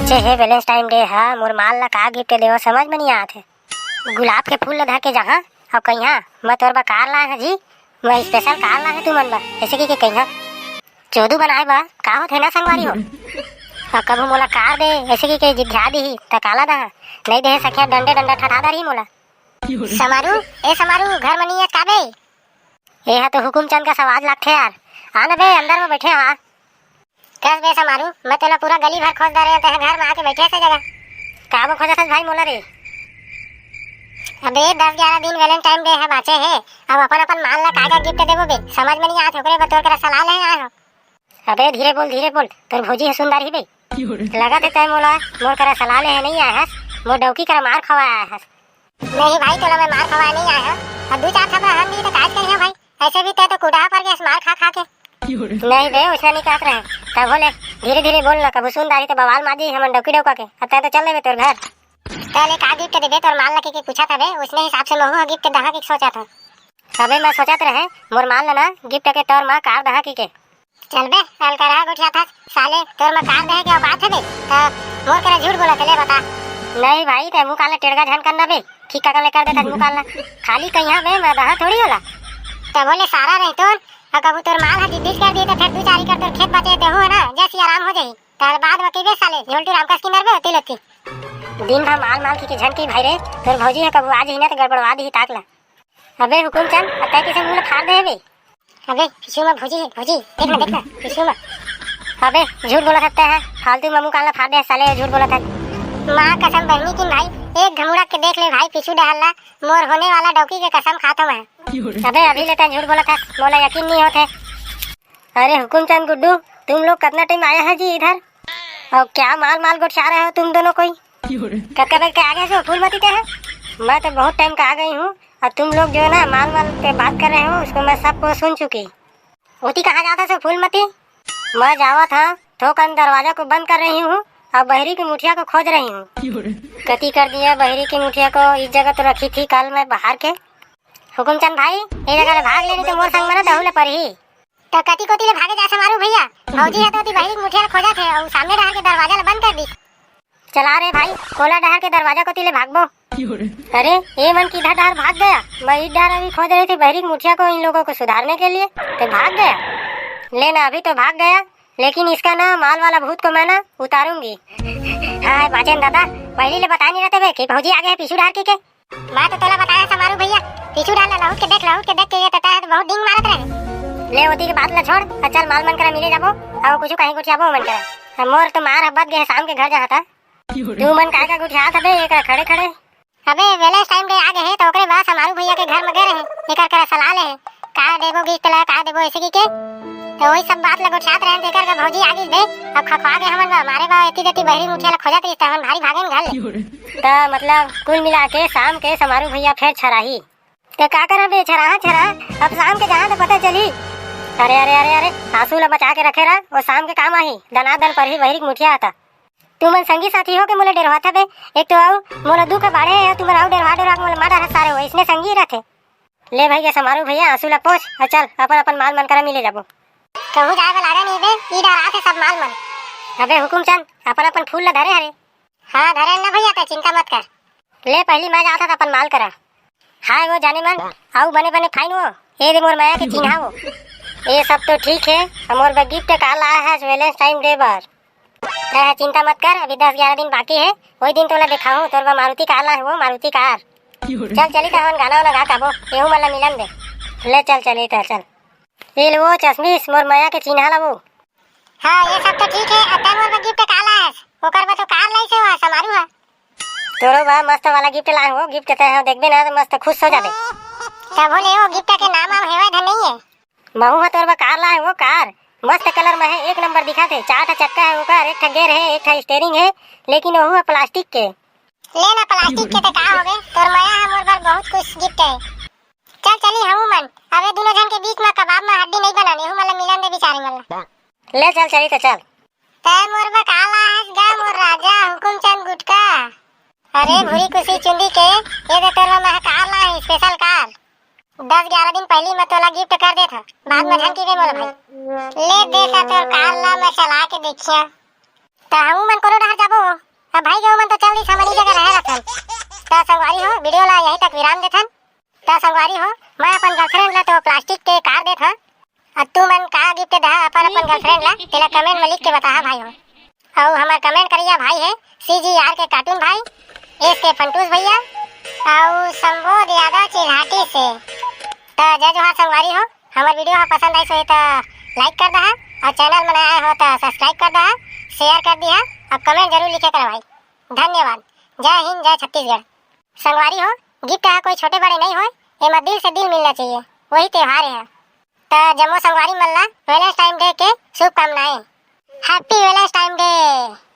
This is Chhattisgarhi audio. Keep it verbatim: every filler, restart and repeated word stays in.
चे हे Valentine Day हा, मोर माल ला का gift देवो, समझ में नहीं आत हे। गुलाब के फूल ला धर के जहाँ, अउ कहिहा, "मैं तोर बर कार लाए हँव जी, मैं special कार लाए हँव तुमन बर," ऐसे कहिके कहिहा। चोदू बनाए बर का होथे ना संगवारी हो। अउ कभू मोला कार दे, ऐसे कहिके जिद्धिया दिही, त काला दहा, नहीं देहे सखिया, डंडे डंडा ठठा डरही मोला। समारू, ए समारू, घर म नहीं अस का बे? ए हा तो हुकुमचंद कस आवाज लागथे यार। आ ना बे, अंदर म बइठे हँव। कस बे समारू, मैं तोला पूरा गली भर खोज डरेंव, तेहा घर म आके बइठे हस ए जगह। काबर खोजत हस भाई मोला रे? अबे दस ग्यारह दिन Valentine Day ह बाँचे हे, अब अपन अपन माल ला का का gift देबो बे, समझ में नहीं आत हे, ओकरे बर तोर करा सलाह लेहे आए हँव। अबे धीरे बोल, धीरे बोल, तोर भौजी ह सुन डरही बे। लगत हे तैं मोला मोर करा सलाह लेहे नहीं आए हस, मोर डौकी करा मार खवाए आए हस। नहीं भाई, तोला मैं मार खवाए नहीं आए हँव। अब दू चार थपरा हम दी तो काज करिहा भाई, ऐसे भी तैं तो कुटहा पर गेस मार खा खा के। नहीं बे, ओइसना नहीं कहत रहेंव। तभो ले धीरे धीरे बोल ना, कभू सुन डरही त बवाल मार दिही हमन डौकी डौका के। अब तैं तो चल देबे तोर घर। तैं ले का gift देबे तोर माल ला कहिके पूछत हस बे, ओइसने हिसाब से महूँ ह gift दहा के सोचत हँव। अबे मैं सोचत रहेंव मोर माल ला ना gift के तौर म कार दहा कहिके। चल बे, अलकरहा गोठियाथस, साले, तोर म कार देहे के औकात हे बे, त मोर करा झूठ बोलत हे, ले बता। नहीं भाई, तैं मुँह कान ला टेड़गा झन कर ना बे, ठीक करा ले कर देथस मुँह कान ला। खाली कहिहा बे, मैं दहा थोड़ी ओला। तभो ले सारा रहितोन, अउ कभू तोर माल ह जिद्दी कर दिही त फेर दू चार एकड़ तोर खेत बाँचे हे तेहू ह ना, जय सिया राम हो जाही। त बाद म कहिबे साले, झोलटू रामकस किनर बे होती लेती। दिन भर माल माल कहिके झन कही भाई रे, तोर भौजी ह कभू आ जाही ना त गड़बड़वा दिही ताक ला। अबे हुकुमचंद, अब तैं कइसे मुँह ला फार दे हे बे? अबे पीछू म भौजी हे, भौजी, देख ना, देख ना, पीछू म। अबे झूठ बोलत हस तैं ह, फालतू म मुँह कान ला फार दे हस साले, झूठ बोलत हस। माँ कसम बहिनी किन भाई, एक घमुड़ा के देख ले भाई पीछू डहर ला, मोर होने वाला डौकी के कसम खात हँव मैं। अबे अभी ले तैं झूठ बोलत हस, मोला यकीन नहीं होत हे। अरे हुकुमचंद गुड्डू, तुम लोग कितना टाइम आया है जी इधर? और क्या माल माल गोठिया रहे हो तुम दोनों कोई? कतका बेर के आ गए हो फूलमती ते है? मैं तो बहुत टाइम का आ गई हूँ, और तुम लोग जो है ना माल माल पे बात कर रहे हो, उसको मैं सबको सुन चुकी। ओती कहाँ जात हस फूलमती? मैं जावत हँव, थोकन दरवाजा को बंद कर रही हूँ और बहिरी की मुठिया को खोज रही हूँ। कती कर दिया बहिरी की मुठिया को, इस जगह तो रखी थी कल मैं बाहर के। हुकुमचंद भाई, ये जगह ले भाग ले, नहीं तो मोर संग में ना दहू ले परही। त कती कोती ले भागे जा समारू भैया? भौजी ह तो ओती बहिरी के मुठिया ल खोजत हे अउ सामने डहर के दरवाजा ल बंद कर दिस। चला रे भाई, कोला डहर के दरवाजा कोती ले भागबो। अरे, ये मन किधर डहर भाग गया? मैं इस डहर अभी खोज रही थी बहिरी के मुठिया को, इन लोगों को सुधारने के लिए, तो भाग गया। ले ना, अभी तो भाग गया, लेकिन इसका ना माल वाला भूत को मैं ना उतारूंगी। हाँ, बाजेन दादा, पहली ले बता नहीं रहते बे कि भौजी आगे है पीछू डहर की के? मैं तो तोला बताया समारू भैया, पीछू डहर ला लहुट के देख, लहुट के देख के ये तता है तो बहुत डींग मारत रहे। ले ओती के बात ला छोड़, अउ चल माल मन करा मिले जाबो, अउ कुछ कहीं कुछ आबो मन करा। अब मोर तो मार हब्बत गए शाम के घर जहाँ था। तू मन काय का गुठियात हबे एकरा खड़े खड़े? अबे Valentine Day आ गए है तो ओकरे बाद समारू भैया के घर में गए रहे, एकर करा सलाह ले है, का देबो gift ला, का देबो ऐसे की के। तो वही सब बात ला गोठियात रहे, तेकर का भौजी आ गई बे। अब खखवा गए हमन बा, मारे बा एती देती बहिरी मुठिया ला खोजत रही, त हमन भारी भागे न घर ले। त मतलब कुल मिला के शाम के समारू भैया फेर छराही। ते का करबे छरा छरा, अब शाम के जहाँ तो पता चली। अरे अरे अरे अरे, आंसू ला बचा के रखे रहा, वो शाम के काम आही, दना दन परही बहिरी के मुठिया आता। तुमन संगी साथी हो के मोला डेरवात हबे, एक तो अउ मोला दुख बाढ़े है, तुमन अउ डेरवा डेरवा के मोला मार डारत सारे हो, इसने संगी रहते। ले भाई के समारू भैया आंसू ला पोंछ, अउ चल अपन अपन माल मन करा मिले जाबो। कहूँ जाए बर लागा नहीं बे, ई डहर आथे सब माल मन। अबे हुकुमचंद, अपन अपन फूल ला धरे हरे। हाँ धरे ना भैया, ते चिंता मत कर। ले पहली मैं जात हँव अपन माल करा। हाय वो जाने मन, अउ बने बने फाइन वो, ए दे मोर मया के चिन्हा वो। ये सब तो ठीक है, अउ मोर बर gift का लाया है Valentine Day बर। तै चिंता मत कर, अभी दस ग्यारह दिन बाकी है, वही दिन तोला दिखाऊँ, तोर बर मारुति कार लाए हँव, मारुति कार। चल चली त हमन गाना वाना गा काबो, एहू मन ला मिलन दे। ले चल चली त चल। ये ले वो चश्मिश, मोर मया के चिन्हा ला वो। हाँ, ये सब तो ठीक है, अउ तै मोर बर gift का लाए हस? ओकर बर तो कार लाइस हे वो समारू हा। तोरो बर मस्त वाला gift लाए हँव, gift तै ह देखबे ना तो मस्त खुश हो जाबे। तभो ले वो gift के नाम वाम हेवय धन नहीं है। महू ह तोर बर कार लाए हँव, कार मस्त colour में है, एक नंबर दिखत हे, चार ठा चक्का है ओकर, एक ठा gear है, एक ठा steering है, लेकिन ओहू ह plastic के। ले ना plastic के ते का होगे, तोर मया ह मोर बर बहुत कुछ gift है। चल चली हमू मन, अबे दोनों झन के बीच में कबाब में हड्डी नहीं बनाने, एहू मन ला मिलन दे बिचारी मन ला। ले चल चली तो चल। तै मोर बर का लाहस गा मोर राजा हुकुमचंद गुटका? अरे भूरी कुसी चुंदी के, ये दे तोर बर मैं कार लाए हँव, special कार। दस ग्यारह दिन पहली मैं तोला gift कर देत हँव, बाद में झन कहिबे मोला भाई। ले दे त तोर कार ला मैं चला के देखिया। त हमू मन कोनो डहर जाबो। अब भाई के मन तो चल दिस, हमन ई जगह रहे रथन। त संगवारी हो, वीडियो ला यहीं तक विराम देथन। त संगवारी हो, मैं अपन गर्लफ्रेंड ला तो प्लास्टिक के कार देत हंव। अब तू मन का गिफ्ट देहा अपन अपन गर्लफ्रेंड ला, तेला कमेंट में लिख के बताहा भाई हो। अउ हमर कमेंट करिया भाई हे सी जी आर के कार्टून भाई, एस के फंटूस भैया, अउ संबोध यादव चिल्हाटी से। त जय जोहार संगवारी हो, हमर वीडियो ह पसंद आइस होही त लाइक कर दहा, अउ चैनल में नया आए हो त सब्सक्राइब कर दहा, शेयर कर दिहा, अउ कमेंट जरूर लिखे करा भाई। धन्यवाद। जय हिंद, जय छत्तीसगढ़। संगवारी हो, गिफ्ट ह कोई छोटे बड़े नहीं होय, एमा दिल से दिल मिलना चाहिए, वही त्योहार हे। त जम्मो संगवारी मन ला वैलेंटाइन डे के शुभकामनाएं। Happy Valentine day.